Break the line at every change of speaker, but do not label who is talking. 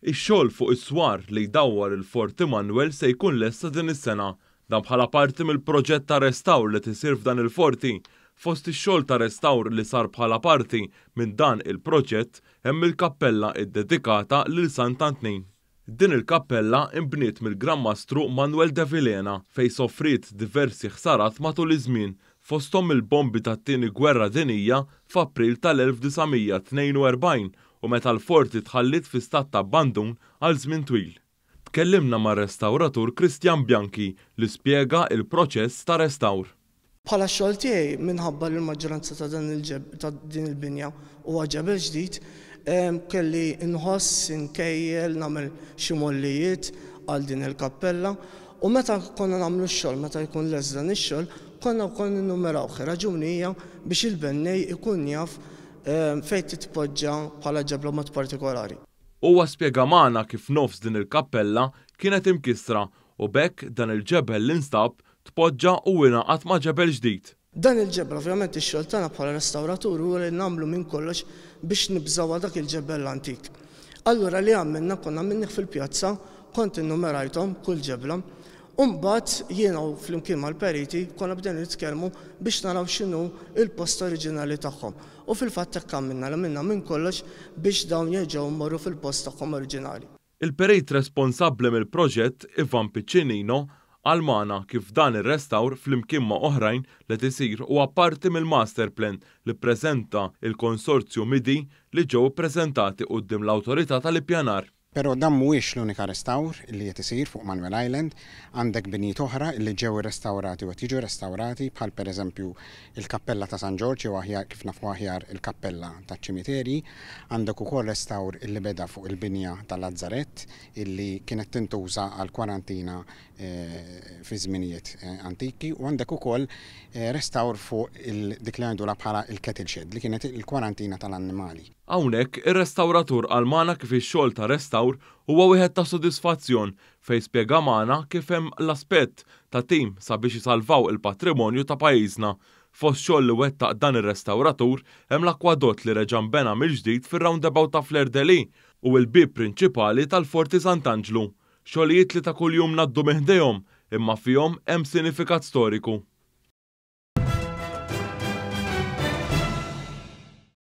Ix-xogħol fuq is-swar li jdawwar il-Forti Manwel se jkun lest sa din is-sena. Dan bħala parti mill-proġett ta' restawr li tisir f'dan il-forti. Fost ix-xogħol ta' restawr li sar bħala parti minn dan il-proġett hemm il-kappella ddedikata lil Sant'Antnin. Din il-kappella nbniet mill-Gran Mastru Manuel de Vilhena fejn sofriet diversi ħsarat matul iż-żmien fosthom mill-bombi tat-Tieni Gwerra Dinjija f'April tal-1942 u meta l-forti tħalliet fi stat ta' abbandun għal żmien twil. Tkellimna mar-restawratur Christian Bianchi li spjega l-proċess ta' restawr.
Bħala x-xogħol tiegħi, minħabba li l-maġġoranza ta' dan il-ġeb ta' din il-binja huwa ġebel ġdid, kelli nħoss, inkejjel, nagħmel xi mollijiet għal din il-kappella u meta konna nagħmlu x-xogħol, meta jkun lest dan ix-xogħol, konna wkoll ninnumerawh. Ir-raġuni hija biex il-bennej ikun jaf fejn titpoġġa bħala ġebla b'mod partikolari.
Huwa spjega magħna kif nofs din il-kappella kienet imkissra u b'hekk dan il-ġebel li nstab tpoġġa u ingħaqad ma' ġebel ġdid.
Dan il-ġebel, ovvjament ix-xogħol tagħna bħala restawraturi huwa li nagħmlu minn kollox biex nibżgħu għal dak il-ġebel l-antik. Allura li għamilna konna għamilnih fil-pjazza, kont innumerajthom kull ġebla U mbagħad jiena u flimkien mal-periti konna bdejna nitkellmu biex naraw x'inhu l-post oriġinali tagħhom. U fil-fatt hekk għamilna, li għamilna minn kollox biex dawn jerġgħu jmorru fil-post tagħhom oriġinali.
Il-perit responsabbli mill-proġett, Ivan Piccinino, qal magħna kif dan ir-restawr flimkien ma' oħrajn li qed isir huwa parti mill-masterplan li ppreżenta l-konsorzju MIDI li ġew ippreżentati quddiem l-Awtorità tal-Ippjanar.
Però dan mhuwiex l-unika restawr li qed isir fuq Manuel Island. Għandek binjiet oħra li ġew irrestawrati u qed jiġu restawrati bħal pereżempju l-Kappella ta' San Ġorġ jew aħjar kif nafuha aħjar il-Kappella taċ-Ċimiterji. Għandek ukoll restawr li beda fuq il-binja tal-Lazzarett illi kienet tintuża għall-kwarantina fi żminijiet antiki u għandek ukoll restawr fuq dik li ngħidulha bħala l-cattle shed li kienet il-kwarantina tal-annimali.
Hawnhekk, ir-restawratur qal magħna kif ix-xogħol ta' restawr huwa wieħed ta' sodisfazzjon fejn spjega magħna kif hemm l-aspett ta' tim sabiex isalvaw il-patrimonju ta' pajjiżna. Fost xogħol li wettaq dan ir-restawratur hemm l-akkwadott li reġa' nbena mill-ġdid fir-roundabout ta' Fleur de Lys u l-bieb prinċipali tal-Forti Sant'Anġlu. Xogħlijiet li ta' kuljum ngħaddu minn ħdejhom, imma fihom hemm sinifikat storiku.